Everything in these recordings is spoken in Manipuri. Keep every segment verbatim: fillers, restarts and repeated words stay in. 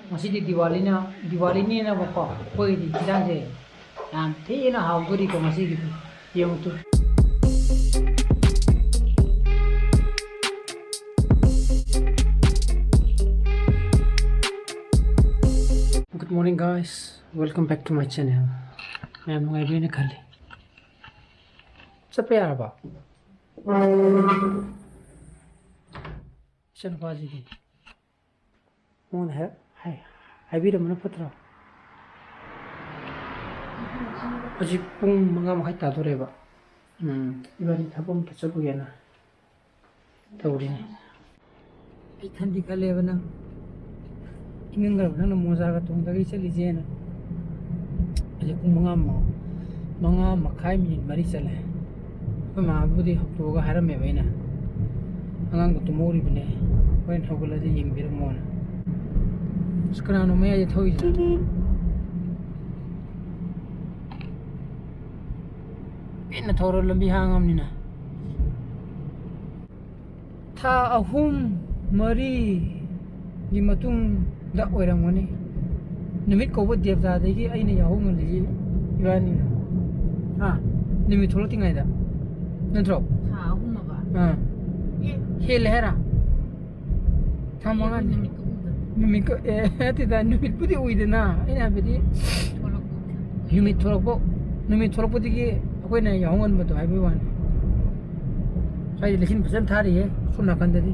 ꯉꯁꯤꯗꯤ ꯗꯤꯋꯥꯂꯤꯅ, ꯗꯤꯋꯥꯂꯤꯅꯦꯅꯕꯀꯣ, ꯑꯩꯈꯣꯏꯒꯤꯗꯤ ꯏꯟꯖꯥꯡꯁꯦ ꯌꯥꯝ ꯊꯤꯅ ꯍꯥꯎꯗꯣꯔꯤꯀꯣ ꯉꯁꯤꯒꯤꯗꯤ꯫ ꯌꯦꯡꯉꯨ two. Good morning, guys. Welcome back to my channel. ꯃꯌꯥꯝ ꯅꯨꯡꯉꯥꯏꯕꯤꯔꯦꯅ ꯈꯜꯂꯤ꯫ ꯆꯠꯄ ꯌꯥꯔꯕ? ꯏꯆꯟꯅꯨꯄꯥꯁꯤꯗꯤ ꯃꯉꯣꯟꯗ ꯍꯥꯏ-, ꯍꯥꯏ-, ꯍꯥꯏꯕꯤꯔꯝꯕꯅ ꯐꯠꯇ꯭ꯔꯣ? ꯍꯧꯖꯤꯛ ꯄꯨꯡ ꯃꯉꯥ ꯃꯈꯥꯏ ꯇꯥꯗꯣꯔꯦꯕ꯫ ꯎꯝ, ꯏꯕꯥꯅꯤ ꯊꯕꯛ ꯑꯝꯇ ꯆꯠꯂꯨꯒꯦꯅ ꯇꯧꯔꯤꯅꯤ꯫ ꯑꯩ ꯈꯟꯗꯤ ꯈꯜꯂꯦꯕ ꯅꯪ ꯏꯪꯉꯪꯈ꯭ꯔꯕ ꯅꯪꯅ ꯃꯣꯖꯥꯒ ꯇꯣꯡꯗꯒꯩ ꯆꯠꯂꯤꯁꯦꯅ꯫ ꯍꯧꯖꯤꯛ ꯄꯨꯡ ꯃꯉꯥ ꯃ-, ꯃꯉꯥ ꯃꯈꯥꯏ ꯃꯤꯅꯤꯠ ꯃꯔꯤ ꯆꯠꯂꯦ꯫ ꯑꯩꯈꯣꯏ ꯃꯥꯕꯨꯗꯤ ꯍꯧꯗꯣꯛꯑꯒ ꯍꯥꯏꯔꯝꯃꯦꯕ ꯑꯩꯅ, "ꯑꯉꯥꯡꯗꯣ ꯇꯨꯝꯍꯧꯔꯤꯕꯅꯦ, ꯍꯣꯔꯦꯟ ꯍꯧꯒꯠꯂꯗꯤ ꯌꯦꯡꯕꯤꯔꯝꯃꯣꯅ"꯫ ꯑꯁ, ꯀꯅꯥꯅꯣ ꯃꯌꯥꯏꯗ ꯊꯧꯔꯤꯁꯦ? ꯄꯦꯟꯅ ꯊꯧꯔ ꯂꯝꯕꯤ ꯍꯥꯡꯉꯝꯅꯤꯅ꯫ ꯊꯥ ꯑꯍꯨꯝ ꯃꯔꯤꯒꯤ ꯃꯇꯨꯡꯗ ꯑꯣꯏꯔꯝꯒꯅꯤ ꯅꯨꯃꯤꯠ ꯀꯧꯕ ꯗꯦꯕꯇꯥꯗꯒꯤ ꯑꯩꯅ ꯌꯥꯍꯧ ꯉꯜꯂꯤꯁꯤ ꯏꯕꯥꯅꯤꯅ꯫ ꯍꯥ? ꯅꯨꯃꯤꯠ ꯊꯣꯛꯂꯛꯇ꯭ꯔꯤꯉꯩꯗ ꯅꯠꯇ꯭ꯔꯣ? ꯊꯥ ꯑꯍꯨꯝ ꯑꯕ? ꯑꯥ꯫ ꯑꯦ꯫ ꯍꯦꯜꯂꯦ ꯍꯥꯏꯔ? ꯊꯥ ꯃꯉꯥꯅꯤ꯫ ꯅꯨꯃꯤꯠꯀ ꯎꯗꯕ꯫ ꯅꯨꯃꯤꯠꯀ, ꯑꯦ, ꯅꯠꯇꯦꯗ, ꯅꯨꯃꯤꯠꯄꯨꯗꯤ ꯎꯏꯗꯅ, ꯑꯩꯅ ꯍꯥꯏꯕꯗꯤ ꯊꯣꯛꯂꯛꯄ꯫ ꯅꯨꯃꯤꯠ ꯊꯣꯛꯂꯛꯄ, ꯅꯨꯃꯤꯠ ꯊꯣꯛꯂꯛꯄꯗꯒꯤ ꯑꯩꯈꯣꯏꯅ ꯌꯥꯍꯧ ꯉꯟꯕꯗꯣ ꯍꯥꯏꯕꯒꯤ ꯋꯥꯅꯤ꯫ ꯁ꯭ꯋꯥꯏꯗ ꯂꯩꯆꯤꯜ ꯐꯖꯅ ꯊꯥꯔꯤꯌꯦ, ꯁꯣꯝ ꯅꯥꯀꯟꯗꯗꯤ꯫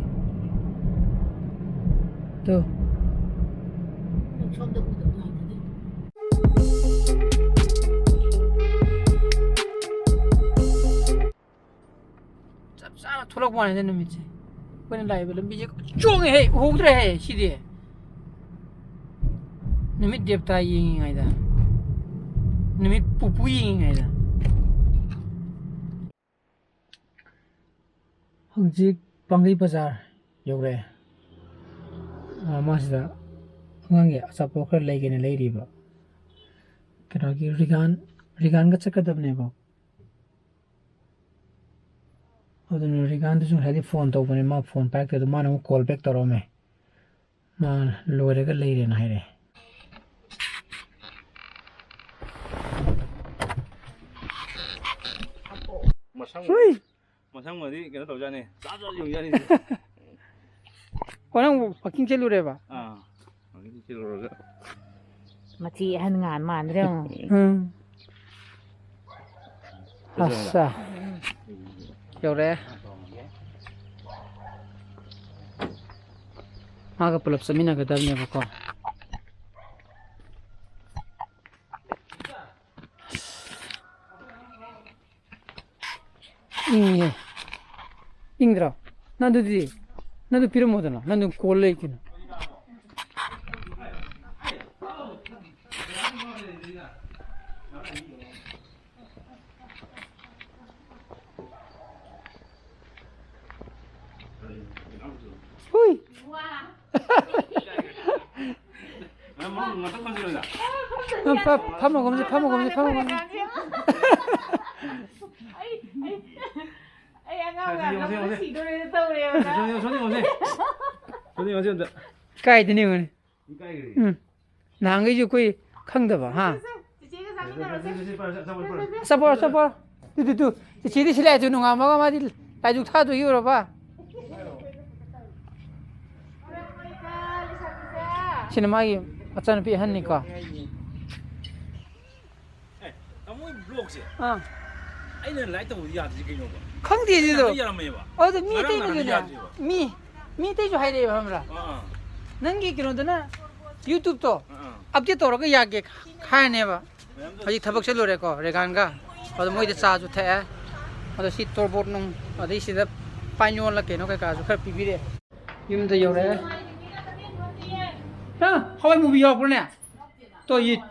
ꯇꯣ꯫ ꯁꯣꯝꯗ ꯎꯗꯕꯗꯣ ꯍꯩꯅꯗꯦ꯫ ꯆꯞ ꯆꯥꯅ ꯊꯣꯛꯂꯛꯄ ꯋꯥꯅꯤꯗ ꯅꯨꯃꯤꯠꯁꯦ꯫ ꯑꯩꯈꯣꯏꯅ ꯂꯥꯛꯏꯕ ꯂꯝꯕꯤꯁꯦ ꯆꯣꯡꯉꯦꯍꯦ, ꯎꯍꯧꯗ꯭ꯔꯦꯍꯦ ꯁꯤꯗꯤ꯫ ꯅꯨꯃꯤꯠ ꯗꯦꯕꯇꯥ ꯌꯦꯡꯉꯤꯉꯩꯗ, ꯅꯨꯃꯤꯠ ꯄꯨꯄꯨ ꯌꯦꯡꯉꯤꯉꯩꯗ꯫ ꯍꯧꯖꯤꯛ ꯄꯥꯡꯒꯩ ꯕꯖꯥꯔ ꯌꯧꯔꯛꯑꯦ꯫ ꯑꯥ, ꯃꯥꯁꯤꯗ ꯑꯉꯥꯡꯒꯤ ꯑꯆꯥꯄꯣꯠ ꯈꯔ ꯂꯩꯒꯦꯅ ꯂꯩꯔꯤꯕ꯫ ꯀꯩꯅꯣꯒꯤ ꯔꯤꯒꯥꯟ, ꯔꯤꯒꯥꯟꯒ ꯆꯠꯀꯗꯕꯅꯦꯕ꯫ ꯑꯗꯨꯅ ꯔꯤꯒꯥꯟꯗꯨꯁꯨ ꯉꯁꯥꯏꯗꯤ ꯐꯣꯟ ꯇꯧꯕꯅꯦ, ꯃꯥ ꯐꯣꯟ ꯄꯥꯏꯔꯛꯇꯦ꯫ ꯑꯗꯣ ꯃꯥꯅ ꯑꯃꯨꯛ ꯀꯣꯜ ꯕꯦꯛ ꯇꯧꯔꯛꯑꯝꯃꯦ꯫ ꯃꯥ ꯂꯣꯏꯔꯒ ꯂꯩꯔꯦꯅ ꯍꯥꯏꯔꯛꯑꯦ꯫ ꯃꯁꯝ, ꯍꯨꯏ! ꯃꯁꯝꯒꯗꯤ ꯀꯩꯅꯣ ꯇꯧꯖꯥꯠꯅꯤ, ꯖꯥꯠ ꯖꯥꯠ ꯌꯨꯡꯖꯥꯠꯅꯤ꯫ ꯑꯣ, ꯅꯪ ꯋꯥꯛꯀꯤꯡ ꯆꯠꯂꯨꯔꯦꯕ? ꯑꯥ, ꯋꯥꯛꯀꯤꯡ ꯆꯠꯂꯨꯔꯒ꯫ ꯃꯆꯤ ꯑꯍꯟ ꯉꯥꯟ ꯃꯥꯟꯗ꯭ꯔꯦ ꯑꯃꯨꯛ꯫ ꯎꯝ꯫ ꯐꯖꯕ꯭ꯔꯥ? ꯑꯁꯥ꯫ ꯌꯧꯔꯛꯑꯦ꯫ ꯃꯥꯒ ꯄꯨꯂꯞ ꯆꯠꯃꯤꯟꯅꯒꯗꯕꯅꯦꯕꯀꯣ꯫ ꯏꯪꯉꯤꯍꯦ꯫ ꯏꯪꯗ꯭ꯔꯣ? ꯅꯪ ꯑꯗꯨꯗꯤ, ꯅꯪ ꯑꯗꯨ ꯄꯤꯔꯝꯃꯣꯗꯅ꯫ ꯅꯪ ꯑꯗꯨꯝ ꯀꯣꯜ ꯂꯩ ꯀꯩꯅꯣ꯫ ꯍꯨꯏ꯫ ꯐꯝꯃꯒꯨꯝꯁꯤ, ꯐꯝꯃꯒꯨꯝꯁꯤ, ꯐꯝꯃꯒꯨꯝꯁꯤ꯫ ꯑꯩ ꯑꯉꯥꯡ ꯃꯌꯥꯝꯅ ꯌꯦꯡꯉꯨꯁꯦ, ꯌꯦꯡꯉꯨꯁꯦ꯫ ꯁꯤꯗꯣꯔꯦꯅ ꯇꯧꯔꯦꯕ꯫ ꯌꯦꯡꯉꯨꯁꯦ, ꯌꯦꯡꯉꯨꯁꯦ, ꯌꯦꯡꯉꯨꯁꯦ꯫ ꯌꯦꯡꯉꯨꯁꯦ ꯑꯝꯇ꯫ ꯀꯥꯏꯗꯅꯤ ꯌꯦꯡꯉꯨꯅꯦ꯫ ꯏꯀꯥꯏꯒ꯭ꯔꯦ꯫ ꯎꯝ꯫ ꯅꯍꯥꯟꯈꯩꯁꯨ ꯑꯩꯈꯣꯏ ꯈꯪꯗꯕ, ꯍꯥ? ꯆꯤꯆꯦꯒ ꯆꯥꯃꯤꯟꯅꯔꯁꯦ꯫ ꯆꯠꯄ, ꯆꯠꯄ꯫ ꯆꯠꯄ, ꯆꯠꯄ꯫ Two, two, two. ꯆꯤꯆꯦꯗꯤ ꯁꯤ ꯂꯥꯛꯑꯦ, ꯇꯨ ꯅꯣꯡꯉꯥꯟꯕꯒ ꯃꯥꯗꯤ ꯂꯥꯏꯗꯨꯛ ꯊꯥꯗꯣꯏ ꯌꯧꯔꯕ? ꯁꯤꯅ ꯃꯥꯒꯤ ꯃꯆꯥꯅꯨꯄꯤ ꯑꯍꯟꯅꯤꯀꯣ꯫ ꯑꯦ, ꯇꯥꯃꯣ ꯍꯣꯏ ꯕ꯭ꯂꯣꯛꯁꯦ ꯑꯥ꯫ ꯑꯩꯅ ꯂꯥꯏꯛ ꯇꯧꯕꯗꯤ ꯌꯥꯗ꯭ꯔꯤꯁꯦ ꯀꯩꯅꯣꯕ? ꯈꯪꯗꯦ ꯑꯗꯨꯗꯣ꯫ ꯅꯍꯥꯟꯗꯤ ꯌꯥꯔꯝꯃꯦꯕ꯫ ꯑꯗꯨ ꯃꯤ ꯉꯔꯥꯡ ꯅꯍꯥꯟꯗꯤ ꯑꯇꯩꯅꯁꯨꯅꯦ꯫ ꯌꯥꯗ꯭ꯔꯤꯕ꯫ ꯃꯤ, ꯃꯤ ꯑꯇꯩꯁꯨ ꯍꯥꯏꯔꯛꯑꯦꯕ, ꯈꯪꯕ꯭ꯔꯥ? ꯑꯥ, ꯑꯥ꯫ ꯅꯪꯒꯤ ꯀꯩꯅꯣꯗꯨꯅ YouTube ꯇꯣ ꯑꯥ, ꯑꯥ꯫ Update ꯇꯧꯔꯒ ꯌꯥꯒꯦ ꯍꯥꯏꯅꯦꯕ꯫ ꯃꯌꯥꯝꯗꯣ ꯍꯧꯖꯤꯛ ꯊꯕꯛ ꯆꯠꯂꯨꯔꯦꯀꯣ, ꯔꯦꯒꯥꯟꯒ꯫ ꯑꯗꯣ ꯃꯣꯏꯗ ꯆꯥꯁꯨ ꯊꯛꯑꯦ꯫ ꯑꯗꯣ ꯁꯤ ꯇꯣꯔꯕꯣꯠ ꯅꯨꯡ, ꯑꯗꯩ ꯁꯤꯗ ꯄꯥꯏꯅꯣꯟꯂ ꯀꯩꯅꯣ ꯀꯩꯀꯥꯁꯨ ꯈꯔ ꯄꯤꯕꯤꯔꯛꯑꯦ꯫ ꯌꯨꯝꯗ ꯌꯧꯔꯛꯑꯦ꯫ ꯍꯥ? ꯍꯋꯥꯏ ꯃꯨꯕꯤ ꯌꯥꯎꯔꯛꯄ꯭ꯔꯅꯦ? ꯇꯣ, ꯌꯦ-,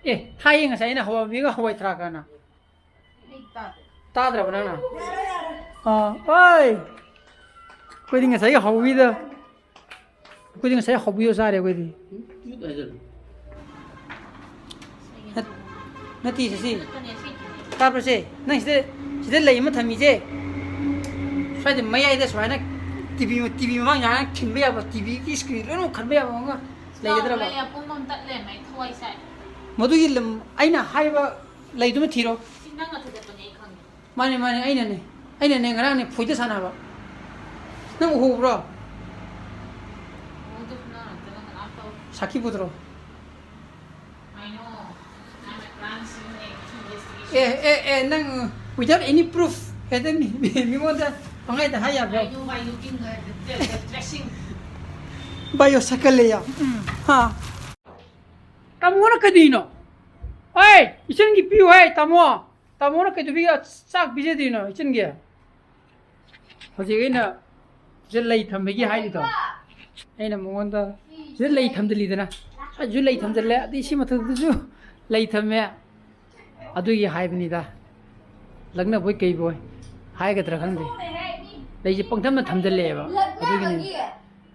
ꯑꯦ, ꯊꯥꯏꯌꯦ ꯉꯁꯥꯏ ꯑꯩꯅ ꯍꯋꯥꯏ ꯃꯨꯕꯤꯒ ꯍꯋꯥꯏ ꯊ꯭ꯔꯥꯛꯀꯅ꯫ ꯇꯥꯗ꯭ꯔꯕ ꯅꯪꯅ? ꯑꯥ, ꯑꯣꯏ! ꯑꯩꯈꯣꯏꯗꯤ ꯉꯁꯥꯏꯒꯤ ꯍꯧꯕꯤꯗ, ꯑꯩꯈꯣꯏꯗꯤ ꯉꯁꯥꯏ ꯍꯧꯕꯤꯗꯣ ꯆꯥꯔꯦ ꯑꯩꯈꯣꯏꯗꯤ꯫ ꯅꯠ-, ꯅꯠꯇꯦ, ꯁꯤꯁꯤ꯫ ꯇꯥꯕ꯭ꯔꯁꯦ? ꯅꯪ ꯁꯤꯗ, ꯁꯤꯗ ꯂꯩ ꯑꯃ ꯊꯝꯃꯤꯁꯦ꯫ ꯁ꯭ꯋꯥꯏꯗ ꯃꯌꯥꯏꯗ ꯁꯨꯃꯥꯏꯅ ꯇꯤꯚꯤ ꯇꯤꯚꯤ ꯃꯃꯥꯡ ꯌꯥꯅ ꯈꯤꯟꯕ ꯌꯥꯕ, ꯇꯤꯚꯤꯒꯤ ꯁ꯭ꯀ꯭ꯔꯤꯟ ꯂꯣꯏꯅꯃꯛ ꯈꯟꯕ ꯌꯥꯕ ꯑꯃꯒ ꯂꯩꯒꯗ꯭ꯔꯕ? ꯂꯩ, ꯄꯨꯡ ꯑꯃ ꯇꯠꯂꯦ, ꯃꯩ ꯊꯋꯥꯏ ꯁꯥꯏ꯫ ꯃꯗꯨꯒꯤ ꯂꯝ ꯑꯩꯅ ꯍꯥꯏꯕ ꯂꯩꯗꯨꯃ ꯊꯤꯔꯣ꯫ ꯁꯤ ꯅꯪ ꯅꯊꯟ ꯆꯠꯄꯅꯦ ꯑꯩ ꯈꯪꯉꯦ꯫ ꯃꯥꯅꯦ, ꯃꯥꯅꯦ, ꯑꯩꯅꯅꯦ꯫ ꯑꯩꯅꯅꯦ ꯉꯔꯥꯡꯅꯦ ꯐꯣꯏꯗ ꯁꯥꯟꯅꯕ꯫ ꯅꯪ ꯎꯍꯧꯕ꯭ꯔꯣ? ꯎꯍꯧꯗꯦ, ꯅꯪ ꯅꯠꯇꯅ ꯀꯅꯥꯝ ꯇꯧ-, ꯁꯥꯈꯤ ꯄꯨꯗ꯭ꯔꯣ? I know. I'm a crime scene investigation. ꯑꯦ ꯑꯦ ꯑꯦ, ꯅꯪ without any proof ꯍꯦꯛꯇ ꯃꯤ- ꯃꯤ- ꯃꯤꯉꯣꯟꯗ ꯄꯪꯍꯥꯏꯗ ꯍꯥꯏ ꯌꯥꯕ꯭ꯔꯣ? I know by looking at the, the, the dressing. Bio cycle ꯂꯩꯌꯥ꯫ ꯎꯝ, ꯍꯥ꯫ ꯇꯥꯃꯣꯅ ꯀꯩꯗꯧꯔꯤꯅꯣ? ꯍꯣꯏ, ꯏꯆꯟꯒꯤ ꯄꯤꯌꯨ ꯍꯥꯏ ꯇꯥꯃꯣ꯫ ꯇꯥꯃꯣꯅ ꯀꯩꯗꯧꯕꯒꯤ ꯆꯥꯛ ꯄꯤꯖꯗꯣꯏꯅꯣ ꯏꯆꯟꯒꯤ? ꯍꯧꯖꯤꯛ ꯑꯩꯅ ꯁꯤꯗ ꯂꯩ ꯊꯝꯕꯒꯤ ꯍꯥꯏꯔꯤꯗꯣ, ꯑꯩꯅ ꯃꯉꯣꯟꯗ ꯁꯤꯗ ꯂꯩ ꯊꯝꯖꯤꯜꯂꯤꯗꯅ, ꯁ꯭ꯋꯥꯏꯁꯤꯁꯨ ꯂꯩ ꯊꯝꯖꯤꯜꯂꯦ, ꯑꯗꯩ ꯁꯤ ꯃꯊꯛꯇꯁꯨ ꯂꯩ ꯊꯝꯃꯦ꯫ ꯑꯗꯨꯒꯤ ꯍꯥꯏꯕꯅꯤꯗ, ꯂꯛꯅꯕꯣꯏ ꯀꯩꯕꯣꯏ ꯍꯥꯏꯒꯗ꯭ꯔꯥ ꯈꯪꯗꯦ, ꯂꯩꯁꯦ ꯄꯪꯊꯝꯗ ꯊꯝꯖꯤꯜꯂꯛꯑꯦꯕ꯫ ꯑꯗꯨꯒꯤꯅꯤ꯫